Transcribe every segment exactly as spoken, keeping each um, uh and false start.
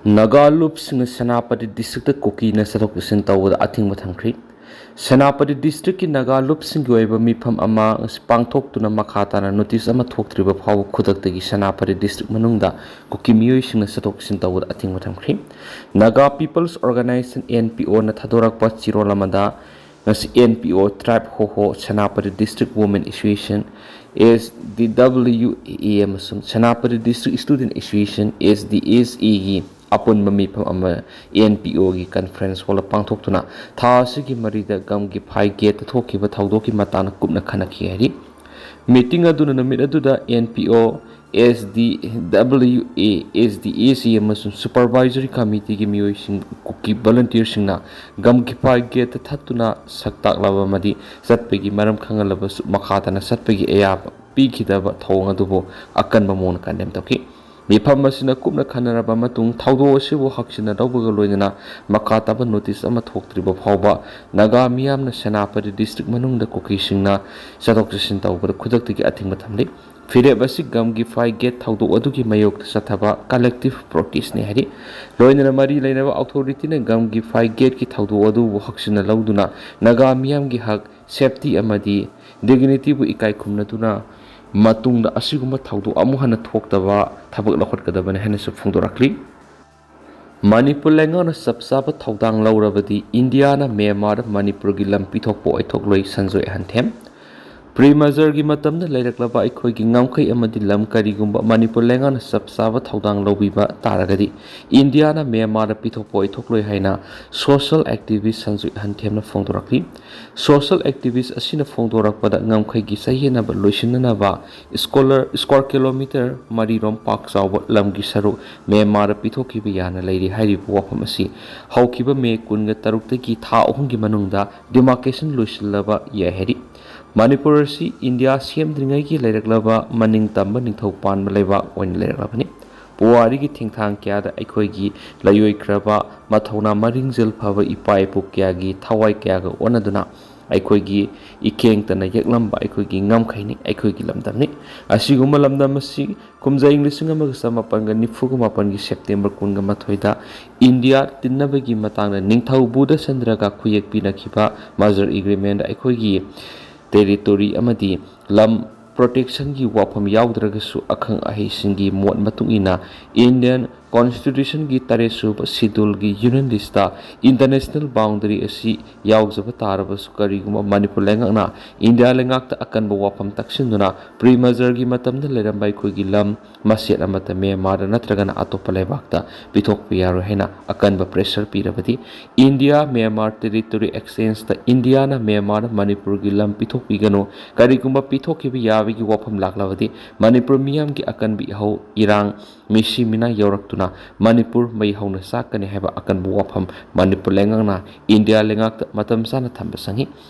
Naga ꯂꯨꯞꯁꯤꯡꯅ Senapati district ꯀꯨꯀꯤꯅ ꯆꯠꯊꯣꯛ ꯆꯠꯁꯤꯟ ꯇꯧꯕꯗ ꯑꯊꯤꯡꯕ ꯊꯝꯈ꯭ꯔꯤ꯫ ꯁꯦꯅꯥꯄꯇꯤ ꯗꯤꯁꯇ꯭ꯔꯤꯛꯀꯤ ꯅꯥꯒꯥ ꯂꯨꯞꯁꯤꯡꯒꯤ ꯑꯣꯏꯕ ꯃꯤꯐꯝ ꯑꯃ ꯉꯁꯤ ꯄꯥꯡꯊꯣꯛꯇꯨꯅ ꯃꯈꯥ ꯇꯥꯅ ꯅꯣꯇꯤꯁ ꯑꯃ ꯊꯣꯛꯇ꯭ꯔꯤꯕ ꯐꯥꯎꯕ ꯈꯨꯗꯛꯇꯒꯤ ꯁꯦꯅꯥꯄꯇꯤ ꯗꯤꯁꯇ꯭ꯔꯤꯛ ꯃꯅꯨꯡꯗ ꯀꯨꯀꯤ ꯃꯤꯑꯣꯏꯁꯤꯡꯅ ꯆꯠꯊꯣꯛ ꯆꯠꯁꯤꯟ ꯇꯧꯕꯗ ꯑꯊꯤꯡꯕ ꯊꯝꯈ꯭ꯔꯤ꯫ Naga peoples organisation, N P ꯑꯣꯅ ꯊꯥꯗꯣꯔꯛꯄ ꯆꯦꯔꯣꯜ ꯑꯃꯗ ꯉꯁꯤ N P O, tribe Hoho, Senapati district women association, S D W A, ꯑꯃꯁꯨꯡ Senapati district student association, S D S ꯑꯦꯒꯤ ꯑꯄꯨꯟꯕ ꯃꯤꯐꯝ ꯑꯃ ꯑꯦꯟ ꯄꯤ ꯑꯣꯒꯤ ꯀꯟꯐ꯭ꯔꯦꯟꯁ ꯍꯣꯜꯗ ꯄꯥꯡꯊꯣꯛꯇꯨꯅ ꯊꯥ ꯑꯁꯤꯒꯤ ꯃꯔꯤꯗ ꯒꯝꯒꯤꯐꯥꯏ ꯒꯦꯠꯇ ꯊꯣꯛꯈꯤꯕ ꯊꯧꯗꯣꯛꯀꯤ ꯃꯇꯥꯡꯗ ꯀꯨꯞꯅ ꯈꯟꯅꯈꯤ ꯍꯥꯏꯔꯤ꯫ ꯃꯤꯇꯤꯡ ꯑꯗꯨꯅ ꯅꯨꯃꯤꯠ ꯑꯗꯨꯗ ꯑꯦꯟ ꯄꯤ ꯑꯣ, ꯑꯦꯁ ꯗꯤ ꯗꯕ꯭ꯂꯤꯌꯨ ꯑꯦ, ꯑꯦꯁ ꯗꯤ ꯑꯦ ꯁꯤ ꯑꯃꯁꯨꯡ ꯁꯨꯄꯔꯚꯥꯏꯖꯔꯤ ꯀꯃꯤꯇꯤꯒꯤ ꯃꯤꯑꯣꯏꯁꯤꯡ, ꯀꯨꯀꯤ ꯚꯣꯂꯨꯟꯇꯤꯌꯔꯁꯤꯡꯅ ꯒꯝꯒꯤꯐꯥꯏ ꯒꯦꯠꯇ ꯊꯠꯇꯨꯅ ꯁꯛ ꯇꯥꯛꯂꯕ ꯑꯃꯗꯤ ꯆꯠꯄꯒꯤ ꯃꯔꯝ ꯈꯪꯍꯜꯂꯕꯁꯨ ꯃꯈꯥ ꯇꯥꯅ ꯆꯠꯄꯒꯤ ꯑꯌꯥꯕ ꯄꯤꯈꯤꯗꯕ ꯊꯧꯑꯣꯡ ꯑꯗꯨꯕꯨ ꯑꯀꯟꯕ ꯃꯑꯣꯡꯗ ꯀꯟꯗꯦꯝ ꯇꯧꯈꯤ꯫ ꯃꯤꯐꯝ ꯑꯁꯤꯅ ꯀꯨꯞꯅ ꯈꯟꯅꯔꯕ ꯃꯇꯨꯡ ꯊꯧꯗꯣꯛ ꯑꯁꯤꯕꯨ ꯍꯛꯆꯤꯟꯅ ꯂꯧꯕꯒ ꯂꯣꯏꯅꯅ ꯃꯈꯥ ꯇꯥꯕ ꯅꯣꯇꯤꯁ ꯑꯃ ꯊꯣꯛꯇ꯭ꯔꯤꯕ ꯐꯥꯎꯕ ꯅꯥꯒꯥ ꯃꯤꯌꯥꯝꯅ ꯁꯦꯅꯥꯄꯇꯤ ꯗꯤꯁꯇ꯭ꯔꯤꯛ ꯃꯅꯨꯡꯗ ꯀꯨꯀꯤꯁꯤꯡꯅ ꯆꯠꯊꯣꯛ ꯆꯠꯁꯤꯟ ꯇꯧꯕꯗ ꯈꯨꯗꯛꯇꯒꯤ ꯑꯊꯤꯡꯕ ꯊꯝꯂꯤ꯫ ꯐꯤꯔꯦꯞ ꯑꯁꯤ ꯒꯝꯒꯤꯐꯥꯏ ꯒꯦꯠ ꯊꯧꯗꯣꯛ ꯑꯗꯨꯒꯤ ꯃꯥꯌꯣꯛꯇ ꯆꯠꯊꯕ ꯀꯂꯦꯛꯇꯤꯚ ꯄ꯭ꯔꯣꯇꯦꯁ꯭ꯠꯅꯤ ꯍꯥꯏꯔꯤ꯫ ꯂꯣꯏꯅꯅ ꯃꯔꯤ ꯂꯩꯅꯕ ꯑꯣꯊꯣꯔꯤꯇꯤꯅ ꯒꯝꯒꯤꯐꯥꯏ ꯒꯦꯠꯀꯤ ꯊꯧꯗꯣꯛ ꯑꯗꯨꯕꯨ ꯍꯛꯆꯤꯟꯅ ꯂꯧꯗꯨꯅ ꯅꯥꯒꯥ ꯃꯤꯌꯥꯝꯒꯤ ꯍꯛ, ꯁꯦꯐꯇꯤ ꯑꯃꯗꯤ ꯗꯤꯒꯅꯤꯇꯤꯕꯨ ꯏꯀꯥꯏ ꯈꯨꯝꯅꯗꯨꯅ ꯃꯇꯨꯡꯗ ꯑꯁꯤꯒꯨꯝꯕ ꯊꯧꯗꯣꯛ ꯑꯃꯨꯛ ꯍꯟꯅ ꯊꯣꯛꯇꯕ ꯊꯕꯛ ꯂꯧꯈꯠꯀꯗꯕꯅꯤ ꯍꯥꯏꯅꯁꯨ ꯐꯣꯡꯗꯣꯔꯛꯂꯤ꯫ ꯃꯅꯤꯄꯨꯔ ꯂꯩꯉꯥꯛꯅ ꯆꯞ ꯆꯥꯕ ꯊꯧꯗꯥꯡ ꯂꯧꯔꯕꯗꯤ ꯏꯟꯗꯤꯌꯥꯅ ꯃ꯭ꯌꯥꯟꯃꯥꯔꯗ ꯃꯅꯤꯄꯨꯔꯒꯤ ꯂꯝ ꯄꯤꯊꯣꯛꯄ ꯑꯣꯏꯊꯣꯛꯂꯣꯏ, ꯁꯟꯖꯣꯏ ꯑꯍꯟꯊꯦꯝ꯫ ꯄ꯭ꯔꯤ ꯃꯔꯖꯔꯒꯤ ꯃꯇꯝꯗ ꯂꯩꯔꯛꯂꯕ ꯑꯩꯈꯣꯏꯒꯤ ꯉꯝꯈꯩ ꯑꯃꯗꯤ ꯂꯝ ꯀꯔꯤꯒꯨꯝꯕ ꯃꯅꯤꯄꯨꯔ ꯂꯩꯉꯥꯛꯅ ꯆꯞ ꯆꯥꯕ ꯊꯧꯗꯥꯡ ꯂꯧꯕꯤꯕ ꯇꯥꯔꯒꯗꯤ ꯏꯟꯗꯤꯌꯥꯅ ꯃ꯭ꯌꯥꯟꯃꯥꯔꯗ ꯄꯤꯊꯣꯛꯄ ꯑꯣꯏꯊꯣꯛꯂꯣꯏ ꯍꯥꯏꯅ ꯁꯣꯁꯤꯌꯦꯜ ꯑꯦꯛꯇꯤꯚꯤꯁ꯭ꯠ ꯁꯟꯖꯣꯏ ꯑꯍꯟꯊꯦꯝꯅ ꯐꯣꯡꯗꯣꯔꯛꯂꯤ꯫ ꯁꯣꯁꯤꯌꯦꯜ ꯑꯦꯛꯇꯤꯚꯤꯁ꯭ꯠ ꯑꯁꯤꯅ ꯐꯣꯡꯗꯣꯔꯛꯄꯗ ꯉꯝꯈꯩꯒꯤ ꯆꯌꯦꯠꯅꯕ ꯂꯣꯏꯁꯤꯟꯅꯅꯕ ꯁ꯭ꯀꯣꯂꯔ, ꯁ꯭ꯀ꯭ꯋꯥꯔ ꯀꯤꯂꯣꯃꯤꯇꯔ ꯃꯔꯤ ꯔꯣꯝ ꯄꯥꯛ ꯆꯥꯎꯕ ꯂꯝꯒꯤ ꯁꯔꯨꯛ ꯃ꯭ꯌꯥꯟꯃꯥꯔꯗ ꯄꯤꯊꯣꯛꯈꯤꯕ ꯌꯥꯅ ꯂꯩꯔꯤ ꯍꯥꯏꯔꯤꯕ ꯋꯥꯐꯝ ꯑꯁꯤ ꯍꯧꯈꯤꯕ ꯃꯦ ꯀꯨꯟꯒ ꯇꯔꯨꯛꯇꯒꯤ ꯊꯥ ꯑꯍꯨꯝꯒꯤ ꯃꯅꯨꯡꯗ ꯗꯤꯃꯥꯔꯀꯦꯁꯟ ꯂꯣꯏꯁꯤꯜꯂꯕ ꯌꯥꯏ ꯍꯥꯏꯔꯤ꯫ ꯃꯅꯤꯄꯨꯔ ꯑꯁꯤ ꯏꯟꯗꯤꯌꯥ ꯁꯦꯝꯗ꯭ꯔꯤꯉꯩꯒꯤ ꯂꯩꯔꯛꯂꯕ ꯃꯅꯤꯡ ꯇꯝꯕ ꯅꯤꯡꯊꯧ ꯄꯥꯟꯕ ꯂꯩꯕꯥꯛ ꯑꯣꯏꯅ ꯂꯩꯔꯛꯂꯕꯅꯤ꯫ ꯄꯨꯋꯥꯔꯤꯒꯤ ꯊꯦꯡꯊꯥꯡ ꯀꯌꯥꯗ ꯑꯩꯈꯣꯏꯒꯤ ꯂꯩꯑꯣꯏꯈ꯭ꯔꯕ ꯃꯊꯧꯅꯥ ꯃꯔꯤꯡꯖꯦꯜ ꯐꯕ ꯏꯄꯥ ꯏꯄꯨ ꯀꯌꯥꯒꯤ ꯊꯋꯥꯏ ꯀꯌꯥꯒ ꯑꯣꯟꯅꯗꯨꯅ ꯑꯩꯈꯣꯏꯒꯤ ꯏꯀꯦꯡꯇꯅ ꯌꯦꯛꯂꯝꯕ ꯑꯩꯈꯣꯏꯒꯤ ꯉꯝꯈꯩꯅꯤ, ꯑꯩꯈꯣꯏꯒꯤ ꯂꯝꯗꯝꯅꯤ꯫ ꯑꯁꯤꯒꯨꯝꯕ ꯂꯝꯗꯝ ꯑꯁꯤ ꯀꯨꯝꯖꯥ ꯏꯪ ꯂꯤꯁꯤꯡ ꯑꯃꯒ ꯆꯃꯥꯄꯟꯒ ꯅꯤꯐꯨꯒ ꯃꯥꯄꯟꯒꯤ ꯁꯦꯞꯇꯦꯝꯕꯔ ꯀꯨꯟꯒ ꯃꯥꯊꯣꯏꯗ ꯏꯟꯗꯤꯌꯥ ꯇꯤꯟꯅꯕꯒꯤ ꯃꯇꯥꯡꯗ ꯅꯤꯡꯊꯧ ꯕꯨꯙꯆꯟꯗ꯭ꯔꯒ ꯈꯨꯌꯦꯛ ꯄꯤꯅꯈꯤꯕ ꯃꯥꯖꯔ ꯑꯦꯒ꯭ꯔꯤꯃꯦꯟꯗ ꯑꯩꯈꯣꯏꯒꯤ ꯇꯦꯔꯤꯇꯣꯔꯤ ꯑꯃꯗꯤ ꯂꯝ ꯄ꯭ꯔꯣꯇꯦꯛꯁꯟꯒꯤ ꯋꯥꯐꯝ ꯌꯥꯎꯗ꯭ꯔꯒꯁꯨ, ꯑꯈꯪ ꯑꯍꯩꯁꯤꯡꯒꯤ ꯃꯣꯠ ꯃꯇꯨꯡ ꯏꯟꯅ, ꯏꯟꯗꯤꯌꯟ ꯀꯣꯟꯁꯇꯤꯇ꯭ꯌꯨꯁꯟꯒꯤ ꯇꯔꯦꯠ ꯁꯨꯕ ꯁꯤꯗꯨꯜꯒꯤ ꯌꯨꯅꯤꯌꯟ ꯂꯤꯁꯇ ꯏꯟꯇꯔꯅꯦꯁꯅꯦꯜ ꯕꯥꯎꯟꯗꯔꯤ ꯑꯁꯤ ꯌꯥꯎꯖꯕ ꯇꯥꯔꯕꯁꯨ, ꯀꯔꯤꯒꯨꯝꯕ ꯃꯅꯤꯄꯨꯔ ꯂꯩꯉꯥꯛꯅ ꯏꯟꯗꯤꯌꯥ ꯂꯩꯉꯥꯛꯇ ꯑꯀꯟꯕ ꯋꯥꯐꯝ ꯇꯛꯁꯤꯟꯗꯨꯅ ꯄ꯭ꯔꯤ ꯃꯔꯖꯔꯒꯤ ꯃꯇꯝꯗ ꯂꯩꯔꯝꯕ ꯑꯩꯈꯣꯏꯒꯤ ꯂꯝ ꯃꯆꯦꯠ ꯑꯃꯠꯇ ꯃ꯭ꯌꯥꯟꯃꯥꯔꯗ ꯅꯠꯇ꯭ꯔꯒꯅ ꯑꯇꯣꯞꯄ ꯂꯩꯕꯥꯛꯇ ꯄꯤꯊꯣꯛꯄ ꯌꯥꯔꯣꯏ ꯍꯥꯏꯅ ꯑꯀꯟꯕ ꯄ꯭ꯔꯦꯁꯔ ꯄꯤꯔꯕꯗꯤ, ꯏꯟꯗꯤꯌꯥ ꯃ꯭ꯌꯥꯟꯃꯥꯔ ꯇꯦꯔꯤꯇꯣꯔꯤ ꯑꯦꯛꯁꯆꯦꯟꯖꯇ ꯏꯟꯗꯤꯌꯥꯅ ꯃ꯭ꯌꯥꯟꯃꯥꯔꯗ ꯃꯅꯤꯄꯨꯔꯒꯤ ꯂꯝ ꯄꯤꯊꯣꯛꯄꯤꯒꯅꯨ, ꯀꯔꯤꯒꯨꯝꯕ ꯄꯤꯊꯣꯛꯈꯤꯕ ꯌꯥꯕꯒꯤ ꯋꯥꯐꯝ ꯂꯥꯛꯂꯕꯗꯤ, ꯃꯅꯤꯄꯨꯔ ꯃꯤꯌꯥꯝꯒꯤ ꯑꯀꯟꯕ ꯏꯍꯧ, ꯏꯔꯥꯡ, ꯃꯤꯁꯤ ꯃꯤꯅꯥ ꯌꯧꯔꯛꯇꯨꯅ ꯃꯅꯤꯄꯨꯔ ꯃꯩ ꯍꯧꯅ ꯆꯥꯛꯀꯅꯤ ꯍꯥꯏꯕ ꯑꯀꯟꯕ ꯋꯥꯐꯝ ꯃꯅꯤꯄꯨꯔ ꯂꯩꯉꯥꯛꯅ ꯏꯟꯗꯤꯌꯥ ꯂꯩꯉꯥꯛꯇ ꯃꯇꯝ ꯆꯥꯅ ꯊꯝꯕ ꯆꯪꯏ꯫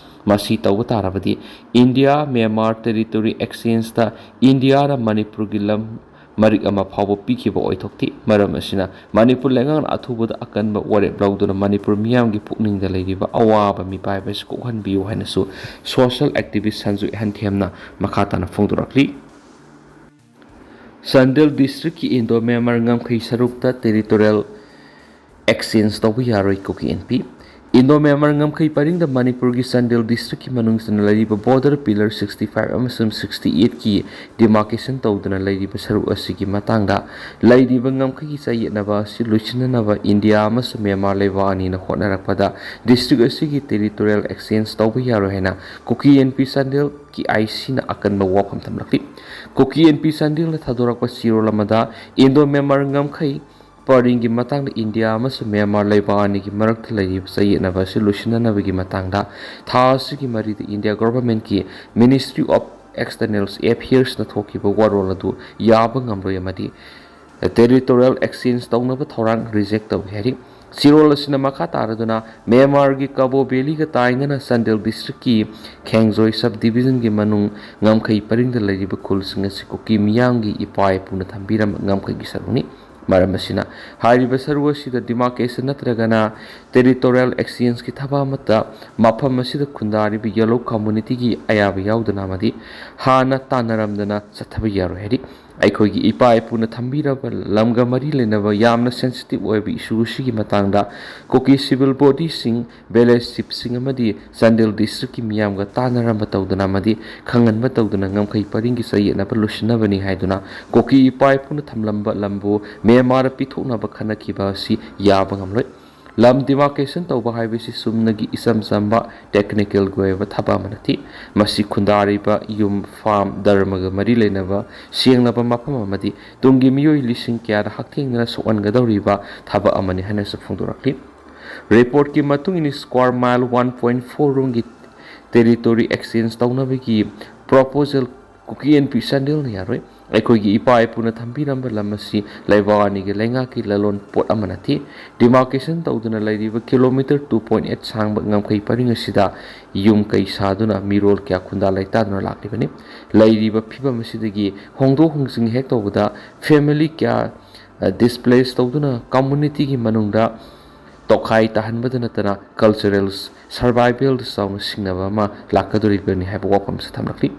ꯃꯁꯤ ꯇꯧꯕ ꯇꯥꯔꯕꯗꯤ, ꯏꯟꯗꯤꯌꯥ ꯃ꯭ꯌꯥꯟꯃꯥꯔ ꯇꯦꯔꯤꯇꯣꯔꯤ ꯑꯦꯛꯁꯆꯦꯟꯖꯇ ꯏꯟꯗꯤꯌꯥꯅ ꯃꯅꯤꯄꯨꯔꯒꯤ ꯂꯝ ꯃꯔꯤꯛ ꯑꯃ ꯐꯥꯎꯕ ꯄꯤꯈꯤꯕ ꯑꯣꯏꯊꯣꯛꯇꯦ꯫ ꯃꯔꯝ ꯑꯁꯤꯅ, ꯃꯅꯤꯄꯨꯔ ꯂꯩꯉꯥꯛꯅ ꯑꯊꯨꯕꯗ ꯑꯀꯟꯕ ꯋꯥꯔꯦꯞ ꯂꯧꯗꯨꯅ ꯃꯅꯤꯄꯨꯔ ꯃꯤꯌꯥꯝꯒꯤ ꯄꯨꯛꯅꯤꯡꯗ ꯂꯩꯔꯤꯕ ꯑꯋꯥꯕ ꯃꯤꯄꯥꯏꯕ ꯑꯁꯤ ꯀꯣꯛꯍꯟꯕꯤꯌꯨ ꯍꯥꯏꯅꯁꯨ ꯁꯣꯁꯤꯌꯦꯜ ꯑꯦꯛꯇꯤꯚꯤꯁ ꯁꯟꯖꯨ ꯍꯦꯟꯊꯦꯝꯅ ꯃꯈꯥ ꯇꯥꯅ ꯐꯣꯡꯗꯣꯔꯛꯂꯤ꯫ ꯆꯥꯟꯗꯦꯜ ꯗꯤꯁꯇ꯭ꯔꯤꯛꯀꯤ ꯏꯟꯗꯣ ꯃ꯭ꯌꯥꯟꯃꯥꯔ ꯉꯝꯈꯩ ꯁꯔꯨꯛꯇ ꯇꯦꯔꯤꯇꯣꯔꯤꯌꯦꯜ ꯑꯦꯛꯁꯆꯦꯟꯖ ꯇꯧꯕ ꯌꯥꯔꯣꯏ ꯀꯨꯀꯤ ꯑꯦꯟ ꯄꯤ꯫ ꯏꯟꯗꯣ ꯃ꯭ꯌꯥꯟꯃꯥꯔ ꯉꯝꯈꯩ ꯄꯔꯤꯡꯗ ꯃꯅꯤꯄꯨꯔꯒꯤ ꯆꯥꯟꯗꯦꯜ ꯗꯤꯁꯇ꯭ꯔꯤꯛꯀꯤ ꯃꯅꯨꯡ ꯆꯟꯅ ꯂꯩꯔꯤꯕ ꯕꯣꯔꯗꯔ ꯄꯤꯂꯔ ꯁꯤꯛꯁꯇꯤ ꯐꯥꯏꯚ ꯑꯃꯁꯨꯡ ꯁꯤꯛꯁꯇꯤ ꯑꯩꯠꯀꯤ ꯗꯤꯃꯥꯔꯀꯦꯁꯟ ꯇꯧꯗꯨꯅ ꯂꯩꯔꯤꯕ ꯁꯔꯨꯛ ꯑꯁꯤꯒꯤ ꯃꯇꯥꯡꯗ ꯂꯩꯔꯤꯕ ꯉꯝꯈꯩꯒꯤ ꯆꯌꯦꯠꯅꯕ ꯑꯁꯤ ꯂꯣꯏꯁꯤꯟꯅꯅꯕ ꯏꯟꯗꯤꯌꯥ ꯑꯃꯁꯨꯡ ꯃ꯭ꯌꯥꯟꯃꯥꯔ ꯂꯩꯕꯥꯛ ꯑꯅꯤꯅ ꯍꯣꯠꯅꯔꯛꯄꯗ ꯗꯤꯁꯇ꯭ꯔꯤꯛ ꯑꯁꯤꯒꯤ ꯇꯦꯔꯤꯇꯣꯔꯤꯌꯦꯜ ꯑꯦꯛꯁꯆꯦꯟꯖ ꯇꯧꯕ ꯌꯥꯔꯣꯏ ꯍꯥꯏꯅ ꯀꯨꯀꯤ ꯑꯦꯟ ꯄꯤ ꯆꯥꯟꯗꯦꯜꯒꯤ ꯑꯥꯏ ꯁꯤꯅ ꯑꯀꯟꯕ ꯋꯥꯐꯝ ꯊꯝꯂꯛꯂꯤ꯫ ꯀꯨꯀꯤ ꯑꯦꯟ ꯄꯤ ꯆꯥꯟꯗꯦꯜꯅ ꯊꯥꯗꯣꯔꯛꯄ ꯆꯦꯔꯣꯜ ꯑꯃꯗ ꯏꯟꯗꯣ ꯃ꯭ꯌꯥꯟꯃꯥꯔ ꯉꯝꯈꯩ ꯄꯔꯤꯡꯒꯤ ꯃꯇꯥꯡꯗ ꯏꯟꯗꯤꯌꯥ ꯑꯃꯁꯨꯡ ꯃ꯭ꯌꯥꯟꯃꯥꯔ ꯂꯩꯕꯥꯛ ꯑꯅꯤꯒꯤ ꯃꯔꯛꯇ ꯂꯩꯔꯤꯕ ꯆꯌꯦꯠꯅꯕ ꯑꯁꯤ ꯂꯣꯏꯁꯤꯟꯅꯅꯕꯒꯤ ꯃꯇꯥꯡꯗ ꯊꯥ ꯑꯁꯤꯒꯤ ꯃꯔꯤꯗ ꯏꯟꯗꯤꯌꯥ ꯒꯣꯚꯔꯟꯃꯦꯟꯠꯀꯤ ꯃꯤꯅꯤꯁꯇ꯭ꯔꯤ ꯑꯣꯐ ꯑꯦꯛꯁꯇꯔꯅꯦꯜ ꯑꯦꯐꯤꯌꯔꯁꯅ ꯊꯣꯛꯈꯤꯕ ꯋꯥꯔꯣꯜ ꯑꯗꯨ ꯌꯥꯕ ꯉꯝꯂꯣꯏ ꯑꯃꯗꯤ ꯇꯦꯔꯤꯇꯣꯔꯤꯌꯦꯜ ꯑꯦꯛꯁꯆꯦꯟꯖ ꯇꯧꯅꯕ ꯊꯧꯔꯥꯡ ꯔꯤꯖꯦꯛ ꯇꯧꯏ ꯍꯥꯏꯔꯤ꯫ ꯆꯦꯔꯣꯜ ꯑꯁꯤꯅ ꯃꯈꯥ ꯇꯥꯔꯗꯨꯅ ꯃ꯭ꯌꯥꯟꯃꯥꯔꯒꯤ ꯀꯕꯣ ꯚꯦꯂꯤꯒ ꯇꯥꯏꯅꯅ ꯆꯥꯟꯗꯦꯜ ꯗꯤꯁꯇ꯭ꯔꯤꯛꯀꯤ ꯈꯦꯡꯖꯣꯏ ꯁꯕ ꯗꯤꯕꯤꯖꯟꯒꯤ ꯃꯅꯨꯡ ꯉꯝꯈꯩ ꯄꯔꯤꯡꯗ ꯂꯩꯔꯤꯕ ꯈꯨꯜꯁꯤꯡ ꯑꯁꯤ ꯀꯨꯀꯤ ꯃꯤꯌꯥꯝꯒꯤ ꯏꯄꯥ ꯏꯄꯨꯅ ꯊꯝꯕꯤꯔꯝꯕ ꯉꯝꯈꯩꯒꯤ ꯁꯔꯨꯛꯅꯤ꯫ ꯃꯔꯝ ꯑꯁꯤꯅ, ꯍꯥꯏꯔꯤꯕ ꯁꯔꯨ ꯑꯁꯤꯗ demarcation ꯅꯠꯇ꯭ꯔꯒꯅ territorial exchange ꯀꯤ ꯊꯕꯛ ꯑꯃꯠꯇ ꯃꯐꯝ ꯑꯁꯤꯗ ꯈꯨꯟꯗꯥꯔꯤꯕ ꯌꯦꯂꯧ community ꯒꯤ ꯑꯌꯥꯕ ꯌꯥꯎꯗꯅ ꯑꯃꯗꯤ ꯍꯥꯟꯅ ꯇꯥꯟꯅꯔꯝꯗꯅ ꯆꯠꯊꯕ ꯌꯥꯔꯣꯏ ꯍꯥꯏꯔꯤ꯫ ꯑꯩꯈꯣꯏꯒꯤ ꯏꯄꯥ ꯏꯄꯨꯅ ꯊꯝꯕꯤꯔꯕ ꯂꯝꯒ ꯃꯔꯤ ꯂꯩꯅꯕ ꯌꯥꯝꯅ sensitive ꯑꯣꯏꯕ issue ꯑꯁꯤꯒꯤ ꯃꯇꯥꯡꯗ ꯀꯨꯀꯤ civil body ꯁꯤꯡ, village chief ꯁꯤꯡ ꯑꯃꯗꯤ ꯆꯥꯟꯗꯦꯜ district ꯀꯤ ꯃꯤꯌꯥꯝꯒ ꯇꯥꯟꯅꯔꯝꯕ ꯇꯧꯗꯨꯅ ꯑꯃꯗꯤ ꯈꯪꯍꯟꯕ ꯇꯧꯗꯨꯅ ꯉꯝꯈꯩ ꯄꯔꯤꯡꯒꯤ ꯆꯌꯦꯠꯅꯕ ꯂꯣꯏꯁꯤꯟꯅꯕꯅꯤ ꯍꯥꯏꯗꯨꯅ ꯀꯨꯀꯤ ꯏꯄꯥ ꯏꯄꯨꯅ ꯊꯝꯂꯝꯕ ꯂꯝꯕꯨ ꯃ꯭ꯌꯥꯟꯃꯥꯔꯗ ꯄꯤꯊꯣꯛꯅꯕ ꯈꯟꯅꯈꯤꯕ ꯑꯁꯤ ꯌꯥꯕ ꯉꯝꯂꯣꯏ꯫ ꯂꯝ demarcation ꯇꯧꯕ ꯍꯥꯏꯕꯁꯤ ꯆꯨꯝꯅꯒꯤ ꯏꯆꯝ ꯆꯝꯕ technical ꯒꯤ ꯑꯣꯏꯕ ꯊꯕꯛ ꯑꯃ ꯅꯠꯇꯦ꯫ ꯃꯁꯤ ꯈꯨꯟꯗꯥꯔꯤꯕ ꯌꯨꯝ, farm, ꯙꯔꯃꯒ ꯃꯔꯤ ꯂꯩꯅꯕ ꯁꯦꯡꯂꯕ ꯃꯐꯝ ꯑꯃꯗꯤ ꯇꯨꯡꯒꯤ ꯃꯤꯑꯣꯏ ꯂꯤꯁꯤꯡ ꯀꯌꯥꯗ ꯍꯛꯊꯦꯡꯅꯅ ꯁꯣꯛꯍꯟꯒꯗꯧꯔꯤꯕ ꯊꯕꯛ ꯑꯃꯅꯤ ꯍꯥꯏꯅꯁꯨ ꯐꯣꯡꯗꯣꯔꯛꯂꯤ꯫ Report ꯀꯤ ꯃꯇꯨꯡ ꯏꯟꯅ square mile one point four ꯔꯣꯝꯒꯤ territory exchange ꯇꯧꯅꯕꯒꯤ proposal ꯀꯨꯀꯤ ꯏꯟꯄꯤ ꯆꯥꯟꯗꯦꯜꯅ ꯌꯥꯔꯣꯏ꯫ ꯑꯩꯈꯣꯏꯒꯤ ꯏꯄꯥ ꯏꯄꯨꯅ ꯊꯝꯕꯤꯔꯝꯕ ꯂꯝ ꯑꯁꯤ ꯂꯩꯕꯥꯛ ꯑꯅꯤꯒꯤ ꯂꯩꯉꯥꯛꯀꯤ ꯂꯂꯣꯟ ꯄꯣꯠ ꯑꯃ ꯅꯠꯇꯦ꯫ Demarcation ꯇꯧꯗꯨꯅ ꯂꯩꯔꯤꯕ kilometre two point eight ꯁꯥꯡꯕ ꯉꯝꯈꯩ ꯄꯔꯤꯡ ꯑꯁꯤꯗ ꯌꯨꯝ ꯀꯩ ꯁꯥꯗꯨꯅ ꯃꯤꯔꯣꯜ ꯀꯌꯥ ꯈꯨꯟꯗꯥ ꯂꯩꯇꯥꯗꯨꯅ ꯂꯥꯛꯂꯤꯕꯅꯤ꯫ ꯂꯩꯔꯤꯕ ꯐꯤꯕꯝ ꯑꯁꯤꯗꯒꯤ ꯍꯣꯡꯗꯣꯛ ꯍꯣꯡꯖꯤꯟ ꯍꯦꯛ ꯇꯧꯕꯗ family ꯀꯌꯥ displace ꯇꯧꯗꯨꯅ community ꯒꯤ ꯃꯅꯨꯡꯗ ꯇꯣꯈꯥꯏ ꯇꯥꯍꯟꯕꯗ ꯅꯠꯇꯅ cultural survival ꯗ ꯆꯥꯎꯅ ꯁꯤꯡꯅꯕ ꯑꯃ ꯂꯥꯛꯀꯗꯧꯔꯤꯕꯅꯤ ꯍꯥꯏꯕ ꯋꯥꯐꯝꯁꯨ ꯊꯝꯂꯛꯂꯤ꯫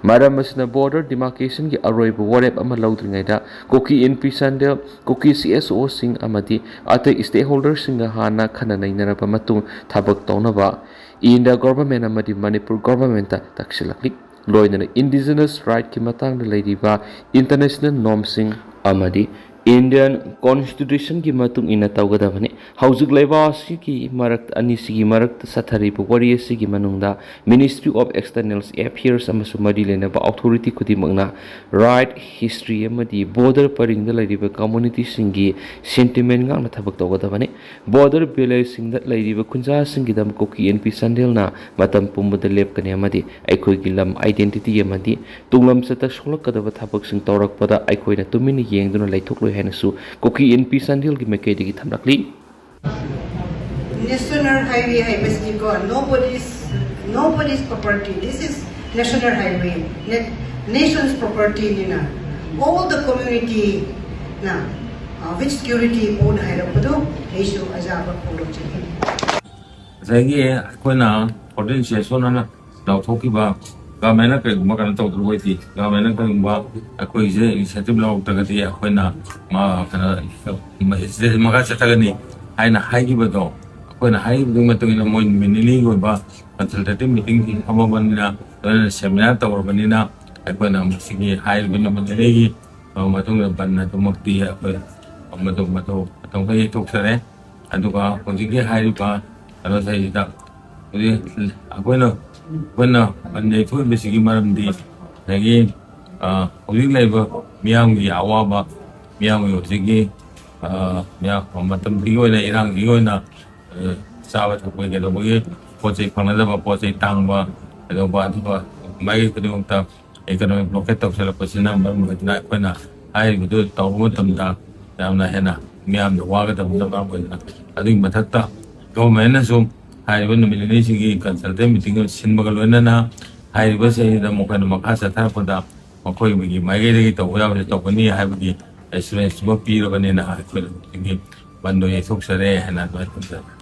ꯃꯔꯝ ꯑꯁꯤꯅ border demarcation ꯒꯤ ꯑꯔꯣꯏꯕ ꯋꯥꯔꯦꯞ ꯑꯃ ꯂꯧꯗ꯭ꯔꯤꯉꯩꯗ ꯀꯨꯀꯤ ꯏꯟꯄꯤ ꯆꯥꯟꯗꯦꯜ, ꯀꯨꯀꯤ C S O ꯁꯤꯡ ꯑꯃꯗꯤ ꯑꯇꯩ stakeholder ꯁꯤꯡꯒ ꯍꯥꯟꯅ ꯈꯟꯅ ꯅꯩꯅꯔꯕ ꯃꯇꯨꯡ ꯊꯕꯛ ꯇꯧꯅꯕ India government ꯑꯃꯗꯤ ꯃꯅꯤꯄꯨꯔ government ꯇ ꯇꯛꯁꯤꯜꯂꯛꯂꯤ꯫ ꯂꯣꯏꯅꯅ indigenous right ꯀꯤ ꯃꯇꯥꯡꯗ ꯂꯩꯔꯤꯕ international norm ꯁꯤꯡ ꯑꯃꯗꯤ Indian constitution ꯒꯤ ꯃꯇꯨꯡ ꯏꯟꯅ ꯇꯧꯒꯗꯕꯅꯤ꯫ ꯍꯧꯖꯤꯛ ꯂꯩꯕꯥꯛ ꯑꯁꯤꯒꯤ ꯃꯔꯛ ꯑꯅꯤꯁꯤꯒꯤ ꯃꯔꯛꯇ ꯆꯠꯊꯔꯤꯕ ꯋꯥꯔꯤ ꯑꯁꯤꯒꯤ ꯃꯅꯨꯡꯗ Ministry of External Affairs ꯑꯃꯁꯨꯡ ꯃꯔꯤ ꯂꯩꯅꯕ authority ꯈꯨꯗꯤꯡꯃꯛꯅ right, history ꯑꯃꯗꯤ border ꯄꯔꯤꯡꯗ ꯂꯩꯔꯤꯕ community ꯁꯤꯡꯒꯤ sentiment ꯉꯥꯛꯅ ꯊꯕꯛ ꯇꯧꯒꯗꯕꯅꯤ꯫ Border village ꯁꯤꯡꯗ ꯂꯩꯔꯤꯕ ꯈꯨꯟꯖꯥꯁꯤꯡꯒꯤꯗꯃꯛ ꯀꯨꯀꯤ ꯏꯟꯄꯤ ꯆꯥꯟꯗꯦꯜꯅ ꯃꯇꯝ ꯄꯨꯝꯕꯗ ꯂꯦꯞꯀꯅꯤ ꯑꯃꯗꯤ ꯑꯩꯈꯣꯏꯒꯤ ꯂꯝ identity ꯑꯃꯗꯤ ꯇꯨꯡꯂꯝꯆꯠꯇ ꯁꯣꯛꯂꯛꯀꯗꯕ ꯊꯕꯛꯁꯤꯡ ꯇꯧꯔꯛꯄꯗ ꯑꯩꯈꯣꯏꯅ ꯇꯨꯃꯤꯟꯅ ꯌꯦꯡꯗꯨꯅ ꯂꯩꯊꯣꯛꯂꯣꯏ ꯍꯥꯏꯅꯁꯨ ꯀꯨꯀꯤ ꯏꯟꯄꯤ ꯆꯥꯟꯗꯦꯜꯒꯤ ꯃꯥꯏꯀꯩꯗꯒꯤ ꯊꯝꯂꯛꯂꯤ꯫ National highway ꯍꯥꯏꯕꯁꯤꯀꯣ, nobody's, nobody's property. This is national highway. Na-, nation's property ꯅꯤꯅ, all the community ꯅ ꯋꯤꯠ ꯁꯦꯀ꯭ꯌꯨꯔꯤꯇꯤ ꯄꯣꯠ ꯍꯥꯏꯔꯛꯄꯗꯣ ꯑꯩꯁꯨ ꯑꯖꯥꯕ ꯐꯣꯡꯗꯣꯛꯆꯅꯤꯡꯉꯤ꯫ ꯉꯁꯥꯏꯒꯤ ꯑꯩꯈꯣꯏꯅ ꯐꯣꯔꯇꯤꯟ ꯁꯦꯁꯟ ꯑꯅ ꯂꯥꯎꯊꯣꯛꯈꯤꯕ ꯒꯚꯔꯟꯃꯦꯟꯅ ꯀꯔꯤꯒꯨꯝꯕ ꯀꯩꯅꯣ ꯇꯧꯗ꯭ꯔꯒꯗꯤ, ꯒꯚꯔꯟꯃꯦꯟꯅ ꯀꯔꯤꯒꯨꯝꯕ ꯑꯩꯈꯣꯏꯁꯦ ꯏꯅꯤꯁꯤꯌꯦꯇꯤꯚ ꯂꯧꯔꯛꯇ꯭ꯔꯒꯗꯤ ꯑꯩꯈꯣꯏꯅ ꯃꯥ ꯀꯩꯅꯣ ꯃꯈꯥ ꯆꯠꯊꯒꯅꯤ ꯍꯥꯏꯅ ꯍꯥꯏꯈꯤꯕꯗꯣ, ꯑꯩꯈꯣꯏꯅ ꯍꯥꯏꯈꯤꯕꯗꯨꯒꯤ ꯃꯇꯨꯡ ꯏꯟꯅ ꯃꯣꯏ ꯅꯨꯃꯤꯠ ꯅꯤꯅꯤꯒꯤ ꯑꯣꯏꯕ ꯀꯟꯁꯜꯇꯦꯇꯤꯚ ꯃꯤꯇꯤꯡ ꯐꯝꯃꯕꯅꯤꯅ, ꯂꯣꯏꯅꯅ ꯁꯦꯃꯤꯅꯥꯔ ꯇꯧꯔꯕꯅꯤꯅ, ꯑꯩꯈꯣꯏꯅ ꯃꯁꯤꯒꯤ ꯍꯥꯏꯔꯤꯕ ꯅꯨꯃꯤꯠ ꯅꯤꯅꯤꯒꯤ ꯃꯇꯨꯡꯗ ꯕꯟ ꯑꯗꯨꯃꯛꯇꯤ ꯑꯩꯈꯣꯏ ꯃꯇꯝ ꯃꯇꯝ ꯃꯇꯝ ꯈꯔ ꯌꯩꯊꯣꯛꯆꯔꯦ꯫ ꯑꯗꯨꯒ ꯍꯧꯖꯤꯛꯀꯤ ꯍꯥꯏꯔꯤꯕ ꯀꯩꯅꯣꯁꯤꯗ ꯍꯧꯖꯤꯛ ꯑꯩꯈꯣꯏꯅ ꯑꯩꯈꯣꯏꯅ ꯕꯟ ꯌꯩꯊꯣꯛꯏꯕꯁꯤꯒꯤ ꯃꯔꯝꯗꯤ ꯉꯁꯥꯏꯒꯤ ꯍꯧꯖꯤꯛ ꯂꯩꯔꯤꯕ ꯃꯤꯌꯥꯝꯒꯤ ꯑꯋꯥꯕ, ꯃꯤꯌꯥꯝꯒꯤ ꯍꯧꯖꯤꯛꯀꯤ ꯃꯤꯌꯥꯝ ꯃꯇꯝꯁꯤꯒꯤ ꯑꯣꯏꯅ, ꯏꯔꯥꯡꯁꯤꯒꯤ ꯑꯣꯏꯅ ꯆꯥꯕ ꯊꯛꯄꯒꯤ ꯀꯩꯗꯧꯕꯒꯤ ꯄꯣꯠ ꯆꯩ ꯐꯪꯅꯗꯕ, ꯄꯣꯠ ꯆꯩ ꯇꯥꯡꯕ ꯀꯩꯗꯧꯕ, ꯑꯗꯨꯒ ꯃꯥꯏꯀꯩ ꯈꯨꯗꯤꯡꯃꯛꯇ ꯏꯀꯣꯅꯣꯃꯤꯛ ꯕ꯭ꯂꯣꯀꯦꯠ ꯇꯧꯁꯤꯜꯂꯛꯄꯁꯤꯅ ꯃꯔꯝ ꯑꯣꯏꯗꯨꯅ ꯑꯩꯈꯣꯏꯅ ꯍꯥꯏꯔꯤꯕꯗꯨ ꯇꯧꯕ ꯃꯇꯝꯗ ꯌꯥꯝꯅ ꯍꯦꯟꯅ ꯃꯤꯌꯥꯝꯗ ꯋꯥꯒꯗꯕꯅ ꯃꯔꯝ ꯑꯣꯏꯗꯨꯅ, ꯑꯗꯨꯒꯤ ꯃꯊꯛꯇ ꯒꯣꯚꯔꯟꯃꯦꯟꯅꯁꯨ ꯍꯥꯏꯔꯤꯕ ꯅꯨꯃꯤꯠ ꯅꯤꯅꯤꯁꯤꯒꯤ ꯀꯟꯁꯜꯇꯦꯟ ꯃꯤꯇꯤꯡ ꯑꯃ ꯁꯤꯟꯕꯒ ꯂꯣꯏꯅꯅ ꯍꯥꯏꯔꯤꯕꯁꯤꯡꯁꯤꯗ ꯃꯈꯣꯏꯅ ꯃꯈꯥ ꯆꯠꯊꯔꯛꯄꯗ ꯃꯈꯣꯏꯒꯤ ꯃꯥꯏꯀꯩꯗꯒꯤ ꯇꯧꯕ ꯌꯥꯕꯁꯦ ꯇꯧꯒꯅꯤ ꯍꯥꯏꯕꯒꯤ ꯑꯦꯁꯨꯔꯦꯟꯁ ꯑꯃ ꯄꯤꯔꯕꯅꯤꯅ ꯑꯩꯈꯣꯏꯅ ꯍꯧꯖꯤꯛꯀꯤ ꯕꯟꯗꯣ ꯌꯩꯊꯣꯛꯆꯔꯦ ꯍꯥꯏꯅ ꯑꯗꯨꯃꯥꯏꯅ ꯊꯝꯖꯔꯦ꯫